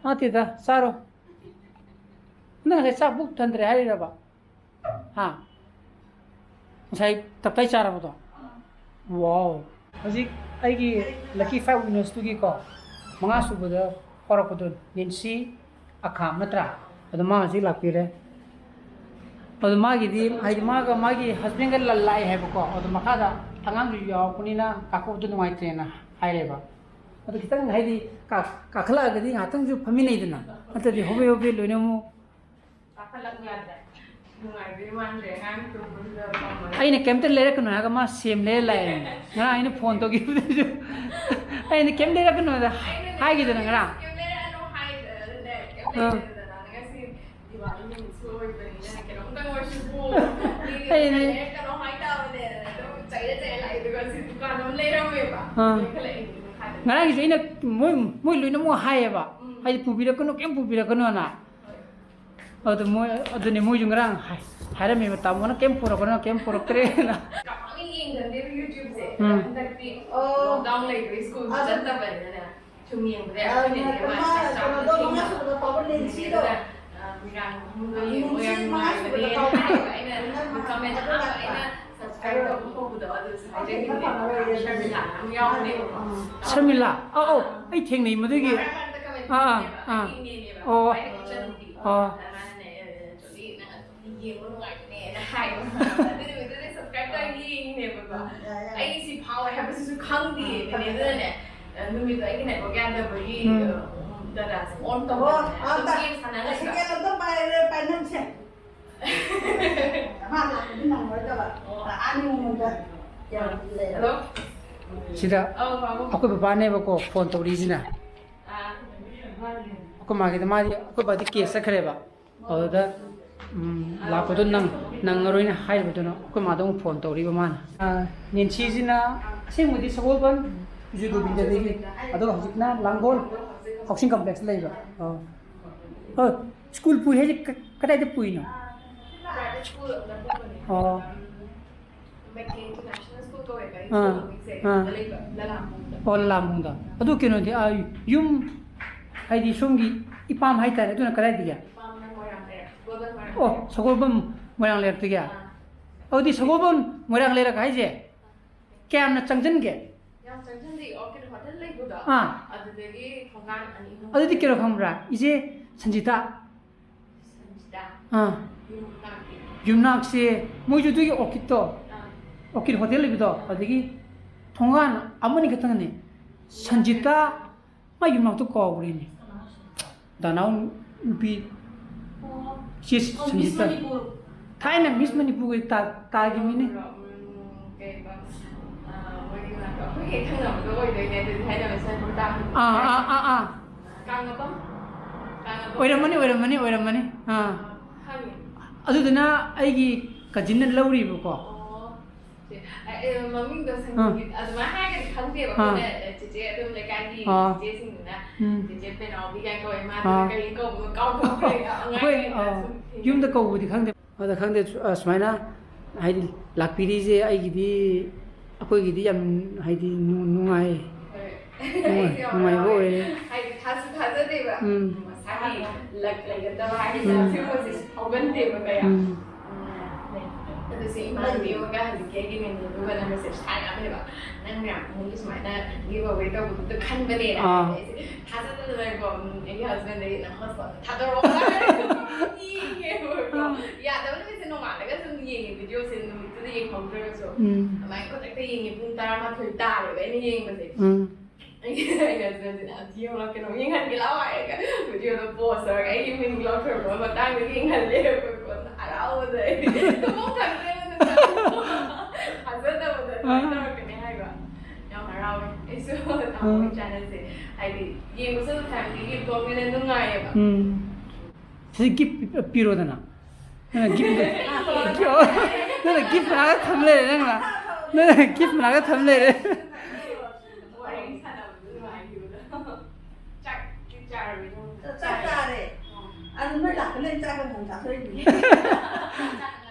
ꯅꯠꯇꯦꯗ, ꯆꯥꯔꯣ꯫ ꯅꯪ ꯉꯁꯥꯏ ꯆꯥꯛ ꯄꯨꯛ ꯊꯟꯗ꯭ꯔꯦ ꯍꯥꯏꯔꯤꯔꯕ? ꯍꯥ? ꯉꯁꯥꯏ ꯇꯞꯇꯥꯏ ꯆꯥꯔꯕꯗꯣ? ꯋꯥꯎ! ꯍꯧꯖꯤꯛ ꯑꯩꯒꯤ lucky five winnersꯇꯨꯒꯤꯀꯣ, ꯃꯉꯥ ꯁꯨꯕꯗ ꯐꯥꯎꯔꯛꯄꯗꯣ, ꯅꯦꯟꯁꯤ ꯑꯈꯥꯝ ꯅꯠꯇ꯭ꯔꯥ? ꯑꯗꯣ ꯃꯥ ꯍꯧꯖꯤꯛ ꯂꯥꯛꯄꯤꯔꯦ꯫ ꯑꯗꯣ ꯃꯥꯒꯤꯗꯤ, ꯍꯥꯏꯗꯤ, ꯃꯥꯒ ꯃꯥꯒꯤ husbandꯒ ꯂ-, ꯂꯥꯛꯑꯦ ꯍꯥꯏꯕꯀꯣ꯫ ꯑꯗꯣ ꯃꯈꯥꯗ ꯑꯉꯥꯡꯁꯨ ꯌꯥꯎꯔꯛꯄꯅꯤꯅ ꯀꯥꯈꯠꯄꯗꯣ ꯅꯨꯡꯉꯥꯏꯇ꯭ꯔꯦꯅ ꯍꯥꯏꯔꯦꯕ꯫ ꯑꯗꯣ ꯈꯤꯇꯪ, ꯍꯥꯏꯗꯤ, ꯀꯥ-, ꯀꯥꯈꯠꯂꯛꯑꯒꯗꯤ ꯉꯥꯏꯍꯥꯛꯇꯪꯁꯨ ꯐꯝꯃꯤꯟꯅꯩꯗꯅ, ꯅꯠꯇ꯭ꯔꯗꯤ ꯍꯣꯕꯦ ꯍꯣꯕꯦ ꯂꯣꯏꯅ ꯑꯃꯨꯛ꯫ ꯀꯥꯈꯠꯂꯛ ꯌꯥꯗ꯭ꯔꯦ꯫ ꯅꯨꯡꯉꯥꯏꯕꯩ ꯋꯥꯅꯤꯗ, ꯑꯉꯥꯡ ꯇꯨꯝꯕꯗꯨꯗ ꯐꯝꯃꯒ꯫ ꯑꯩꯅ ꯀꯩꯝꯇ ꯂꯩꯔꯛꯀꯅꯨ ꯍꯥꯏꯔꯒ ꯃꯥ ꯁꯦꯝ ꯂꯩꯔ ꯂꯥꯛꯑꯦ꯫ ꯉꯔꯥꯡ ꯑꯩꯅ phone ꯇꯧꯈꯤꯕꯗꯁꯨ ꯑꯩꯅ ꯀꯩꯝ ꯂꯩꯔꯛꯀꯅꯨ ꯍꯥꯏꯗ ꯍꯥꯏꯈꯤꯗꯅ ꯉꯔꯥꯡ꯫ ꯀꯩꯝ ꯂꯩꯔꯛꯑꯅꯨ ꯍꯥꯏꯗꯅꯅꯦ, ꯀꯩꯝ ꯑꯥ꯫ ꯂꯩꯔꯛꯑꯅꯨꯗꯅ꯫ ꯉꯁꯤ ꯗꯤꯋꯥꯂꯤ ꯅꯨꯃꯤꯠꯁꯨ ꯑꯣꯏꯕꯅꯤꯅ ꯀꯩꯅꯣꯝꯇꯪ ꯑꯣꯏꯔꯁꯨ ꯄꯣ꯫ ꯑꯩꯅꯦ꯫ ꯂꯩꯔꯛꯀꯅꯣ ꯍꯥꯏꯇꯥꯕꯅꯦ꯫ ꯑꯗꯨꯝ ꯆꯩꯔ ꯆꯩꯔ ꯂꯥꯛꯏ꯫ ꯑꯗꯨꯒ ꯁꯤ ꯗꯨꯀꯥꯟ ꯑꯃ ꯂꯩꯔꯝꯃꯦꯕ꯫ ꯑꯥ꯫ ꯂꯩꯈꯠꯂꯛꯏꯅꯦ ꯃꯈꯥꯗ꯫ ꯉꯔꯥꯡꯒꯤꯁꯨ ꯑꯩꯅ ꯃꯣꯏ, ꯃꯣꯏ ꯂꯣꯏꯅꯃꯛ ꯍꯥꯏꯌꯦꯕ꯫ ꯎꯝ꯫ ꯍꯥꯏꯗꯤ ꯄꯨꯕꯤꯔꯛꯀꯅꯨ, ꯀꯩꯝ ꯄꯨꯕꯤꯔꯛꯀꯅꯣꯅ꯫ ꯍꯣꯏ꯫ ꯑꯗꯨ ꯃꯣꯏ, ꯑꯗꯨꯅꯦ ꯃꯣꯏꯁꯨ ꯉꯔꯥꯡ ꯍꯥꯏ-, ꯍꯥꯏꯔꯝꯃꯦꯕ, "ꯇꯥꯃꯣꯅ ꯀꯩꯝ ꯄꯨꯔꯛꯀꯅꯨ, ꯀꯩꯝ ꯄꯨꯔꯛꯇ꯭ꯔꯦꯅ"꯫ ꯀꯃꯥꯏꯅ ꯌꯦꯡꯒꯟꯗꯦꯕ YouTubeꯁꯦ? ꯎꯝ꯫ ꯍꯟꯗꯛꯇꯤ lockdown ꯂꯩꯕꯒꯤ ꯁ꯭ꯀꯨꯜꯁꯨ ꯆꯠꯇꯕꯅꯤꯅꯅꯦ꯫ ꯁꯨꯝ ꯌꯦꯡꯕꯗ ꯑꯩꯈꯣꯏꯅꯗꯤ ꯑꯃ ꯆꯥꯛ ꯆꯥꯕꯗ ꯊꯦꯡꯅ ꯌꯦꯡꯕꯗ, ꯑ, ꯃꯤꯔꯥꯡ ꯐꯃꯨꯡꯗ ꯌꯦꯡꯕ ꯌꯥꯝ ꯅꯨꯡꯉꯥꯏꯕꯅꯦꯅ ꯍꯥꯏꯕ꯫ ꯑꯩꯅ comment ꯑꯍꯥꯟꯕ ꯑꯩꯅ subscribe ꯀꯩꯅꯣ ꯇꯧꯕ ꯍꯧꯕꯗꯣ ꯑꯗꯨꯁꯨ ꯍꯥꯏꯖꯅꯤꯡꯉꯦ꯫ ꯁꯔꯃꯤꯂꯥ ꯑꯃ ꯌꯥꯎꯕꯅꯦꯕꯀꯣ꯫ ꯁꯔꯃꯤꯂꯥ? ꯑꯧ, ꯑꯧ, ꯑꯩ ꯊꯦꯡꯅꯩ ꯃꯗꯨꯒꯤ꯫ ꯃꯔꯛ ꯃꯔꯛꯇ comment ꯑꯥ, ꯑꯥ, ꯄꯤꯕꯅꯦꯕ, ꯑꯥ꯫ ꯑꯩꯒꯤ ꯏꯅꯦꯅꯦꯕ, ꯑꯣ꯫ ꯈ꯭ꯋꯥꯏꯗꯒꯤ ꯏꯆꯟꯅꯨꯄꯤ꯫ ꯑꯥ꯫ ꯑꯗ ꯃꯥꯅꯅꯦ, "ꯑꯦ, ꯖꯣꯂꯤ, ꯅꯪ ꯑꯗꯨꯝ ꯌꯦꯡꯕ ꯅꯨꯡꯉꯥꯏꯕꯅꯦꯅ" ꯍꯥꯏꯌꯦꯕ꯫ ꯑꯗꯨ ꯅꯨꯃꯤꯠꯇꯨꯗ subscribe ꯇꯧꯔ ꯌꯦꯡꯉꯤꯅꯦꯕꯀꯣ꯫ ꯑꯥ, ꯌꯥꯏ, ꯌꯥꯏ꯫ ꯑꯩ ꯁꯤ ꯐꯥꯎꯋꯦ ꯍꯥꯏꯕꯁꯤꯁꯨ ꯈꯪꯗꯦ꯫ ꯑꯥ, ꯈꯪꯗꯦ꯫ ꯑꯗꯨꯅꯅꯦ, ꯅꯨꯃꯤꯠꯇꯣ ꯑꯩꯒꯤ network ꯌꯥꯗꯕꯒꯤ, ꯎꯝ꯫ ꯑ, ꯗꯇꯥꯁꯦ on ꯑꯣ, ꯇꯧꯗꯕꯅꯦ꯫ ꯑꯥ, ꯑꯗꯨꯝ ꯇ-, game ꯁꯥꯟꯅ ꯂꯩꯕ꯫ Second ꯑꯝꯇ ꯄꯥꯏꯔꯦ, ꯄꯥꯏꯅꯝꯁꯦ꯫ ꯃꯥ ꯂꯥꯛꯄꯗꯤ ꯅꯪꯉꯔꯣꯏꯗꯕ꯫ ꯑꯣ꯫ ꯑꯥ, ꯅꯣꯡꯃꯗ ꯌꯥꯝ ꯂꯩꯔꯦ꯫ Hello? ꯁꯤꯗ ꯑꯧ, ꯄꯥꯕꯨꯡ꯫ ꯑꯩꯈꯣꯏ ꯕꯕꯥꯅꯦꯕꯀꯣ phone ꯇꯧꯔꯤꯁꯤꯅ꯫ ꯑꯥ꯫ ꯑꯩꯈꯣꯏ ꯃꯥꯒꯤꯗ, ꯃꯥꯗꯤ, ꯑꯩꯈꯣꯏ ꯕꯥꯗꯤ case ꯆꯠꯈ꯭ꯔꯦꯕ꯫ ꯑꯗꯨꯗ, ꯎꯝ, ꯂꯥꯛꯄꯗꯣ ꯅꯪ-, ꯅꯪꯉꯔꯣꯏꯅ ꯍꯥꯏꯔꯤꯕꯗꯨꯅ ꯑꯩꯈꯣꯏ ꯃꯥꯗ ꯑꯃꯨꯛ phone ꯇꯧꯔꯤꯕ ꯃꯥꯅ꯫ ꯑꯥ, ꯅꯦꯟꯁꯤꯁꯤꯅ ꯑꯁꯦꯡꯕꯗꯤ ꯁꯒꯣꯜꯕꯟ ꯖꯨ ꯒꯣꯕꯤꯟꯗꯗꯒꯤ, ꯑꯗꯣ ꯍꯧꯖꯤꯛꯅ ꯂꯥꯡꯒꯣꯜ housing complexꯇ ꯂꯩꯕ꯫ ꯑꯥ꯫ ꯑꯣ, school ꯄꯨꯏ ꯍꯥꯏꯁꯦ ꯀ-, ꯀꯗꯥꯏꯗ ꯄꯨꯏꯅꯣ? Private school ꯑꯃꯗ ꯄꯨꯕꯅꯦ꯫ ꯑꯣ꯫ ꯃꯩꯇꯩ International School ꯀꯧꯋꯦꯕ, ꯑꯩ ꯑꯥ, school ꯃꯃꯤꯡꯁꯦ꯫ ꯑꯥ꯫ ꯑꯗꯨꯗ ꯂꯩꯕ, ꯂꯂꯥꯝꯕꯨꯡꯗ꯫ ꯑꯣ, ꯂꯂꯥꯝꯕꯨꯡꯗ꯫ ꯑꯗꯨ ꯀꯩꯅꯣꯗꯤ, ꯑꯥ, ꯌꯨꯝ, ꯍꯥꯏꯗꯤ ꯁꯣꯝꯒꯤ ꯏꯄꯥꯝ ꯍꯥꯏꯇꯥꯔꯦ, ꯑꯗꯨꯅ ꯀꯗꯥꯏꯗꯒꯤ? ꯏꯄꯥꯝꯅ ꯃꯣꯏꯔꯥꯡ ꯂꯩꯔꯛ, ꯁꯒꯣꯜꯕꯟ ꯃꯣꯏꯔꯥꯡ ꯑꯣ, ꯂꯩꯔꯛ꯫ ꯁꯒꯣꯜꯕꯟ ꯃꯣꯏꯔꯥꯡ ꯂꯩꯔꯛꯇꯒꯤ? ꯑꯥ꯫ ꯑꯗꯨꯗꯤ ꯁꯒꯣꯜꯕꯟ ꯃꯣꯏꯔꯥꯡ ꯂꯩꯔꯛ ꯍꯥꯏꯁꯦ ꯀꯌꯥꯝꯅ ꯆꯪꯁꯤꯟꯒꯦ? ꯌꯥꯝ ꯆꯪꯁꯤꯟꯗꯦ, Orchid Hotel ꯂꯩꯕꯗꯣ, ꯑꯥ꯫ ꯑꯗꯨꯗꯒꯤ ꯊꯣꯡꯒꯥꯟ ꯑꯅꯤ ꯑꯍꯨꯝ꯫ ꯑꯗꯨꯗꯤ ꯀꯩꯅꯣ ꯈꯪꯕ꯭ꯔꯥ? ꯏꯆꯦ ꯁꯟꯖꯤꯇꯥ꯫ ꯁꯟꯖꯤꯇꯥ꯫ ꯑꯥ꯫ ꯌꯨꯝꯅꯥꯛꯇꯤ꯫ ꯌꯨꯝꯅꯥꯛꯁꯦ ꯃꯣꯏꯁꯨ ꯑꯗꯨꯒꯤ Orchidꯇꯣ, ꯑꯥ꯫ Orchid Hotel ꯂꯩꯕꯗꯣ, ꯑꯗꯒꯤ ꯊꯣꯡꯒꯥꯟ ꯑꯃꯅꯤ ꯈꯛꯇꯪꯅꯦ꯫ ꯁꯟꯖꯤꯇꯥ, ꯃꯥ ꯌꯨꯝꯅꯥꯛꯇꯣ ꯀꯥꯎꯈ꯭ꯔꯦꯅꯦ꯫ ꯗꯥꯅꯥꯎ ꯅꯨꯄꯤ, ꯑꯣ꯫ ꯏꯆꯦ ꯑꯣ, Miss ꯁꯟꯖꯤꯇꯥ꯫ ꯃꯅꯤꯄꯨꯔ꯫ ꯊꯥꯏꯅ Miss ꯃꯅꯤꯄꯨꯔꯒꯤ ꯇꯥ-, ꯇꯥꯈꯤꯕꯅꯤꯅꯦ꯫ ꯎꯝ, ꯀꯩꯕ? ꯑꯥ, ꯃꯣꯏꯒꯤ ꯃꯅꯥꯛꯇ ꯑꯩꯈꯣꯏ ꯍꯦꯛ ꯊꯪꯅꯕꯗꯣ ꯑꯣꯏꯗꯣꯏꯅꯦ ꯑꯗꯨꯗꯤ, ꯊꯥꯏꯅ Miss ꯃꯅꯤꯄꯨꯔ ꯇꯥꯈꯤꯕꯗꯣ꯫ ꯑꯥ, ꯑꯥ, ꯑꯥ, ꯑꯥ꯫ ꯀꯥꯡꯉꯕꯝ? ꯀꯥꯡꯉꯕꯝ? ꯑꯣꯏꯔꯝꯃꯅꯤ, ꯑꯣꯏꯔꯝꯃꯅꯤ, ꯑꯣꯏꯔꯝꯃꯅꯤ꯫ ꯑꯥ꯫ ꯈꯪꯉꯦ꯫ ꯑꯗꯨꯗꯨꯅ ꯑꯩꯒꯤ cousinꯅ ꯂꯧꯔꯤꯕꯀꯣ꯫ ꯑꯣ꯫ ꯆꯦ, ꯑ, ꯑ, ꯃꯃꯤꯡꯗꯣ ꯑꯥ꯫ ꯁꯪꯒꯤꯠ ꯑꯗꯨꯃꯥꯏꯅ ꯍꯥꯏꯔꯒꯗꯤ ꯈꯪꯗꯦꯕ꯫ ꯑꯥ꯫ ꯑꯩꯈꯣꯏꯅ, ꯑ, ꯆꯦꯆꯦ ꯑꯗꯨꯝ ꯂꯩꯀꯥꯏꯒꯤ ꯑꯥ꯫ ꯆꯦꯆꯦꯁꯤꯡꯗꯨꯅ ꯎꯝ꯫ ꯆꯦꯆꯦ ꯄꯦꯅꯥꯎꯕꯤ ꯀꯥꯏꯅ ꯀꯧꯋꯦ꯫ ꯃꯥꯗꯨꯅ ꯑꯥ꯫ ꯀꯔꯤ ꯀꯧꯕꯅꯣ ꯀꯥꯎꯊꯣꯛꯈ꯭ꯔꯦ꯫ ꯑꯉꯥꯡ ꯑꯩꯈꯣꯏ, ꯑꯣꯏꯔꯤꯉꯩꯗ ꯑꯥ, ꯁꯨꯝ ꯊꯦꯡꯅꯩ꯫ ꯌꯨꯝꯗ ꯀꯧꯕꯗꯤ ꯈꯪꯗꯦ꯫ ꯑꯗ ꯈꯪꯗꯦ, ꯑ, ꯁꯨꯃꯥꯏꯅ ꯍꯥꯏꯗꯤ ꯂꯥꯛꯄꯤꯔꯤꯁꯦ ꯑꯩꯒꯤꯗꯤ, ꯑꯩꯈꯣꯏꯒꯤꯗꯤ ꯌꯥꯝ ꯍꯥꯏꯗꯤ ꯅꯨ-, ꯅꯨꯡꯉꯥꯏ꯫ ꯍꯣꯏ꯫ ꯅꯨꯡꯉꯥꯏ-, ꯑꯩꯁꯨ ꯌꯥꯝ ꯅꯨꯡꯉꯥꯏꯕ ꯍꯔꯥꯎꯋꯦ꯫ ꯑꯣꯏꯔꯦ꯫ ꯍꯥꯏꯗꯤ ꯊꯥꯁꯨ ꯊꯥꯖꯗꯦꯕ꯫ ꯎꯝ꯫ ꯃꯁꯥꯒꯤ luck ꯂꯩꯒꯗꯕ ꯍꯥꯏꯒꯗ꯭ꯔꯥ, ꯎꯝ꯫ ꯁꯤꯒꯨꯝꯕꯁꯦ ꯐꯥꯎꯒꯟꯗꯦꯕ ꯀꯌꯥ꯫ ꯎꯝ꯫ ꯎꯝ꯫ ꯑꯗꯨꯁꯦ ꯏꯃꯥꯟꯅꯕꯤ ꯑꯃꯒ ꯍꯧꯖꯤꯛꯀꯤ ꯑꯩꯒꯤ ꯃꯦꯅꯦꯖꯔꯗꯨꯒ ꯅꯪꯒꯁꯦ ꯁꯥꯟꯅꯕꯅꯦꯕ꯫ "ꯅꯪꯅ ꯑꯃꯨꯛ ꯁꯨꯃꯥꯏꯅ ꯒꯤꯚ ꯑꯋꯦ ꯇꯧꯕꯗꯨꯗ ꯈꯟꯕꯅꯦꯅ" ꯑꯥ꯫ ꯍꯥꯏꯕ ꯑꯩꯁꯦ ꯊꯥꯖꯗꯗꯅꯀꯣ, ꯎꯝ, ꯑꯩꯒꯤ ꯍꯁꯕꯦꯟꯗꯒꯤ "ꯅꯪ ꯍꯣꯁꯄꯣꯠ ꯊꯥꯗꯣꯔꯛꯑꯣ" ꯍꯥꯏꯔꯒ ꯌꯦꯡꯉꯦꯕꯀꯣ꯫ ꯑꯥ꯫ ꯌꯥꯗꯕ ꯅꯨꯃꯤꯠꯁꯦ ꯅꯣꯡꯉꯥꯜꯂꯒ ꯁꯨꯝ ꯌꯦꯡꯉꯦ, ꯚꯤꯗꯤꯑꯣꯁꯦ ꯅꯨꯃꯤꯠꯇꯨꯗ ꯌꯦꯡꯍꯧꯗ꯭ꯔꯒꯁꯨ꯫ ꯎꯝ꯫ ꯑꯗꯨꯃꯥꯏꯅ ꯈꯨꯗꯛꯇ ꯌꯦꯡꯉꯦ, ꯄꯨꯡ ꯇꯔꯥꯃꯥꯊꯣꯏ ꯇꯥꯔꯦꯕ ꯑꯩꯅ ꯌꯦꯡꯕꯁꯦ꯫ ꯎꯝ꯫ ꯑꯩꯒꯤ ꯍꯁꯕꯦꯟꯁꯤꯅ, "ꯑꯝꯇ ꯌꯦꯡꯉꯣ, ꯀꯩꯅꯣꯝ ꯌꯦꯡꯍꯟꯒꯦ ꯂꯥꯛꯑꯣ" ꯍꯥꯏꯔꯒ ꯚꯤꯗꯤꯑꯣꯗꯣ ꯄꯣꯁ ꯇꯧꯔꯒ ꯑꯩꯒꯤ ꯃꯤꯡ ꯂꯧꯊꯣꯔꯛꯄ ꯃꯇꯥꯡꯗ ꯌꯦꯡꯍꯜꯂꯦ꯫ ꯑꯩꯈꯣꯏ ꯀꯣꯟꯅ ꯍꯔꯥꯎꯕꯗ ꯑꯩ ꯇꯨꯝꯐꯝ ꯈꯪꯗ꯭ꯔꯦꯕ꯫ ꯊꯥꯖꯗꯕꯗꯣ ꯑꯗꯨꯃꯥꯏꯅ ꯑꯥ꯫ ꯇꯧꯔꯛꯀꯅꯤ ꯍꯥꯏꯕ꯫ ꯌꯥꯝ ꯍꯔꯥꯎꯋꯦ꯫ ꯑꯩꯁꯨ ꯇꯥꯃꯣꯒꯤ ꯑꯥ꯫ ꯆꯦꯅꯦꯜꯁꯦ ꯍꯥꯏꯗꯤ ꯌꯦꯡꯕꯁꯨ ꯑꯗꯨꯝ ꯐꯦꯃꯤꯂꯤꯒꯤ ꯕ꯭ꯂꯣꯒꯅ ꯅꯨꯡꯉꯥꯏꯌꯦꯕ꯫ ꯎꯝ꯫ ꯁꯤ ꯒꯤꯐ ꯄꯤꯔꯣꯗꯅ꯫ ꯅꯪꯅ ꯒꯤꯐ, ꯅꯪꯅ ꯒꯤꯐ ꯃꯅꯥꯛꯇ ꯊꯝ ꯂꯩꯔꯦ, ꯅꯪꯅ꯫ ꯅꯪꯅ ꯒꯤꯐ ꯃꯅꯥꯛꯇ ꯊꯝ ꯂꯩꯔꯦ꯫ ꯋꯥꯔꯤ ꯁꯥꯟꯅꯕꯗ ꯅꯨꯡꯉꯥꯏꯈꯤꯕꯗꯣ꯫ ꯆꯥꯛꯇꯤ ꯆꯥꯔꯕꯣ? ꯆꯥꯛ ꯆꯥꯔꯦ꯫ ꯑꯗꯨ ꯅꯣꯏ ꯂꯥꯛꯄ ꯂꯩ ꯆꯥꯛ ꯉꯟꯅ ꯆꯥꯊꯣꯛꯏꯗꯨꯗꯤ꯫